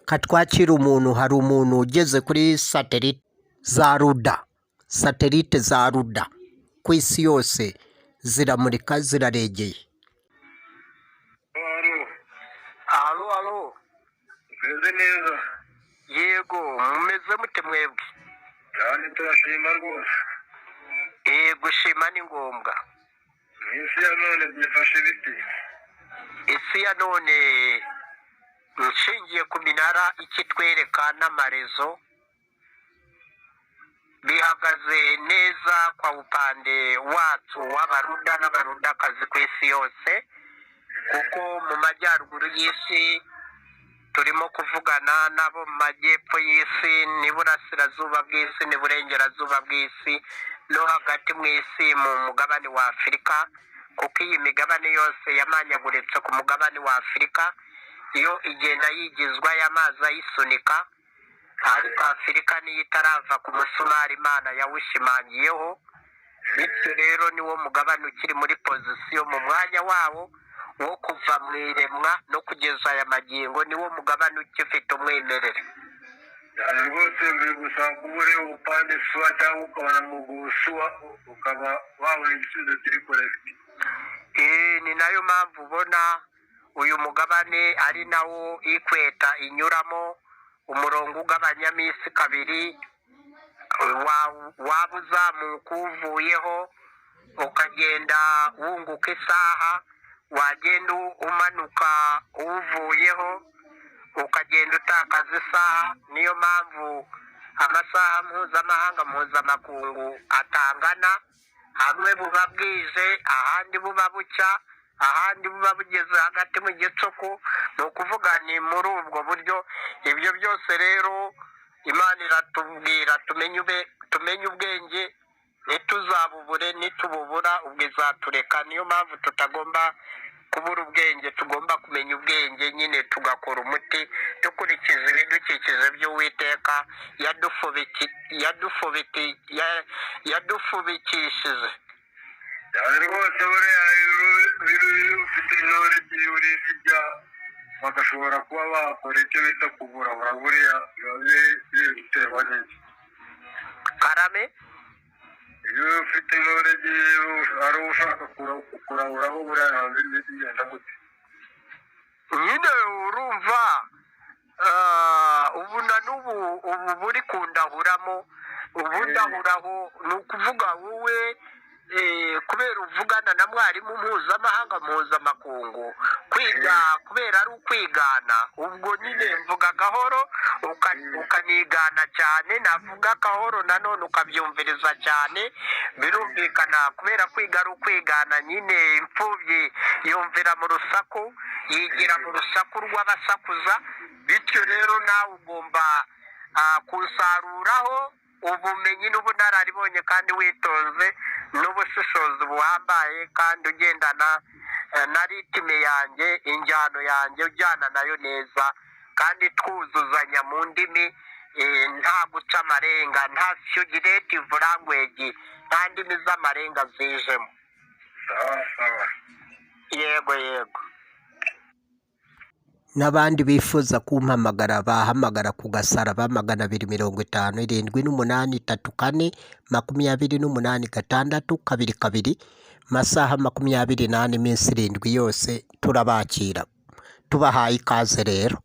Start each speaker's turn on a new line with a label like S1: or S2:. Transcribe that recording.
S1: Katwakira umuntu. Hari umuntu ugeze kuri satellite za Ruda, satellite za Ruda ku isi yose ziramurika, ziraregeye.
S2: Allô?
S1: Allô, allô.
S2: Meze neza.
S1: Yego, mumeze mute mwebwe?
S2: Cyane, turashima rwose.
S1: Gushima ni ngombwa.
S2: Mu isi ya none byifashe biti?
S1: Isi ya none, nshingiye ku minara ikitwereka n'amarezo, bihagaze neza kwa upande wacu w'Abaruda n'Abarudakazi ku isi yose, kuko mu majyaruguru y'isi turimo kuvugana n'abo mu majyepfo y'isi, n'iburasirazuba bw'isi, n'iburengerazuba bw'isi, no hagati mu isi mu mugabane wa Afurika, kuko iyi migabane yose yamanyaguritse ku mugabane wa Afurika. Yo igenda yigizwa y'amazi ayisunika, ariko Afurika niyo itarava ku musumari Imana yawushimangiyeho. Bityo rero niwo mugabane ukiri muri position, mu mwanya wawo wo kuva mu iremwa no kugeza aya magingo, niwo mugabane ukifite umwimerere.
S2: Cyane rwose, biri gusaba kuba ureba upande suwa cyangwa ukabona mu gusuwa, ukaba wabona igisubizo kiri correct.
S1: Ni nayo mpamvu ubona uyu mugabane ari nawo équateur inyuramo, umurongo ugabanyamo isi kabiri. Waba uzamuka uwuvuyeho ukagenda wunguka isaha, wagenda umanuka uwuvuyeho ukagenda utakaza isaha. Niyo mpamvu amasaha mpuzamahanga, mpuzamakungu atangana: hamwe buba bwije, ahandi buba bucya, ahandi buba bugeze hagati mu gicuku. Ni ukuvuga ni muri ubwo buryo. Ibyo byose rero Imana iratubwira tumenye ubwenge, ntituzabubure. Nitububura ubwo izatureka. Niyo mpamvu tutagomba kubura ubwenge, tugomba kumenya ubwenge nyine, tugakora umuti dukurikiza ibidukikije by'Uwiteka yadufubikishije.
S2: Cyane rwose, buriya rero ufite intore ebyiri uri hirya bagashobora kuba bakora icyo bita kuburabura, buriya biba biri guterwa n'iki?
S1: Karame.
S2: Iyo ufite intore ebyiri ari ushaka kuraburaho, buriya biba biri bigenda gute?
S1: Nyine urumva, ubu na n'ubu ubu buri kundahuramo, ubu ndahuraho. Ni ukuvuga wowe, kubera uvugana na mwarimu mpuzamahanga, mpuzamakungu, kwiga kubera ari ukwigana. Ubwo nyine mvuga gahoro, ukanigana cyane. Navuga gahoro nanone ukabyumviriza cyane. Birumvikana, kubera kwiga ari ukwigana nyine. Imfubyi yumvira mu rusaku, yigira mu rusaku rw'abasakuza. Bityo rero nawe ugomba kusaruraho ubumenyi n'ubunararibonye, kandi witonze n'ubushishozi buhambaye, kandi ugendana na rythme yanjye, injyano yanjye ujyana nayo neza, kandi twuzuzanya mu ndimi, nta guca amarenga, nta figurative language, nta ndimi z'amarenga zijemo.
S2: Sawa sawa.
S1: Yego. N'abandi bifuza kumpamagara bahamagara ku gasaraba 257 34 28 6 2 2, masaha 24, iminsi 7 yose turabakira. Tubahaye ikaze rero.